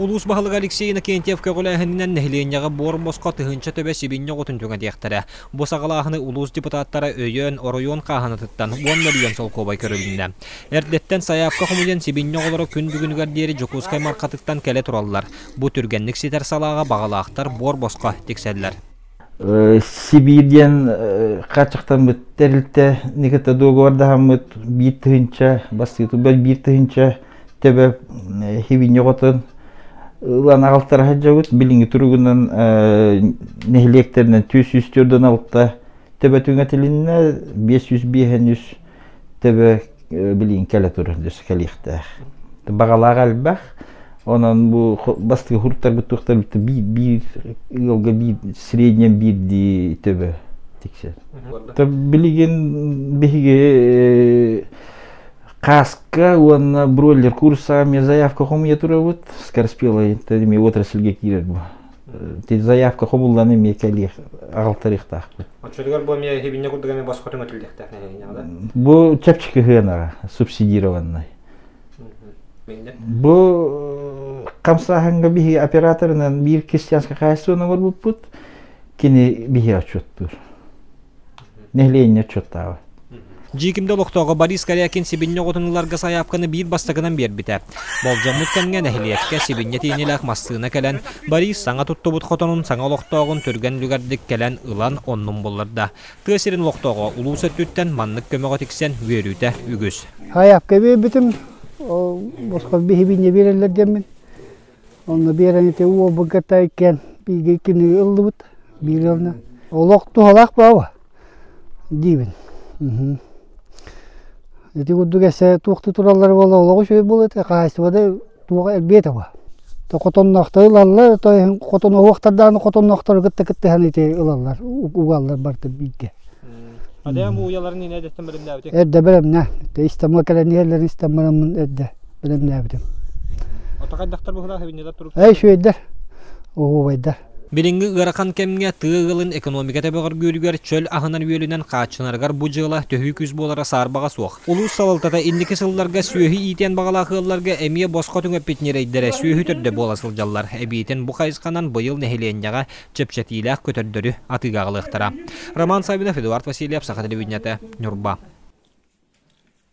Улуус баһылыга Алексей Иннокентьев көҕүлээһининэн нэһилиэнньэҕэ буор-босхо тыһыынча төбө сибинньэ оҕотун түҥэтиэхтэрэ. Бу саҕалааһыны улуус депутаттара өйөөн, оройуон хааһынатыттан уон мөлүйүөн солкуобай көрүлүннэ. Эрдэттэн сайаапка хомуйан сибинньэ оҕолоро күн бүгүнүгэр диэри Дьокуускай Мархатыттан кэлэ тураллар. Бу түргэнник ситэр салааҕа баҕалаахтар буор-босхо тиксэллэр. Сибиир диэн хааччахтаммыт тэрилтэ кытта дуогабардаһаммыт биир тыһыынча бастыытыгар биир тыһыынча төбө хибинньэ оҕотун ылан аҕалтара сылдьабыт. Билиҥҥи туругунан нэһилиэктэринэн 446 төбө түҥэтилиннэ, 553 төбө билигин кэлэ турар дьэ кэлиэхтээх. Баҕалаах элбэх. Онон бу бастакы хуруттарбыт туохтарбыт биир биир ыалга биир среднем биирдии төбө тиксэр. Билигин биһиги Каска уонна бройлер курса эмиэ заявка хомуйа турабыт. Скороспелая эмиэ отрасльга киирэр бу. Заявка хомуллан эмиэ кэлиэх аҕалтарыахтаахпыт. Оччотугар бу эмиэ хибинньэ курдук эмиэ босхо түҥэтиллиэхтээх нэһилиэнньэҕэ да? Бу чэпчэки сыанаҕа субсидированнай. Бу хамсааһыҥҥа биһиги операторынан биир крестьянскай хаһаайыстыбаны оҥорбуппут. Кини биһиги отчуоттуур. Нэһилиэнньэ отчуоттаабат. Дьиикимдэ олохтооҕо Борис Корякин сибинньэ оҕотун ыларга сайаапканы биир бастакынан биэрбитэ. Болдьоммут кэмҥэ нэһилиэккэ сибинньэ тиинилээх массыына кэлэн, Борис саҥа туттубут хотонун саҥа олохтооҕун түргэн үлүгэрдик кэлэн ылан оннун булларда. Тыа сирин олохтооҕо улуус өттүттэн маннык көмөҕө тиксэн үөрүүтэ үгүс. Сайаапка биэрбитим, ол босхо биһибинньэ биэрэллэр диэммин. Онно биэрэн ити уолбукка иккиэн бииргэ иккини ыллыбыт биир ыалына. Олох туһалаах баба диибин. Ити курдук эссе туохтуу тураллар буолла олоҕу үчүгэй буолуо этэ хаһаайыстыбада туоҕа элбиэ этэ буо. То хотонноохтор ылаллар, то хотон оһуохтардааны хотонноохтору кытта кыттыһан ити ылаллар, угаллар барыта бииргэ. Адыам уйаларын ине эрдэттэн бэлэмнээбитиҥ? Эрдэ бэлэмнэ. Истамга кэлэн иһэллэрин истаммараммын эрдэ бэлэмнээбитим. Ото хайдахтар быһылаах эбиннилэр турук? Эй, үчүгэйдэр. Оһуобайдар. Билиҥҥи ыарахан кэмҥэ тыа ыалын экономиката бөҕөргүүрүгэр чөл аһынан-үөлүнэн хааччынарыгар бу дьыала төһүү күүс буолара саарбаҕа суох. Улуус салалтата инники сылларга сүөһү иитиэн баҕалаах ыалларга эмиэ босхо түҥэппит ньирэйдэрэ сүөһү төрдө буола сылдьаллар. Эбиитин бу хайысханан быйыл нэһилиэнньэҕэ чэпчэтиилээх көтөрдөрү атыыга аҕалыахтара. Роман Саввинов, Эдуард Васильев, Саха телевидениетэ, Ньурба.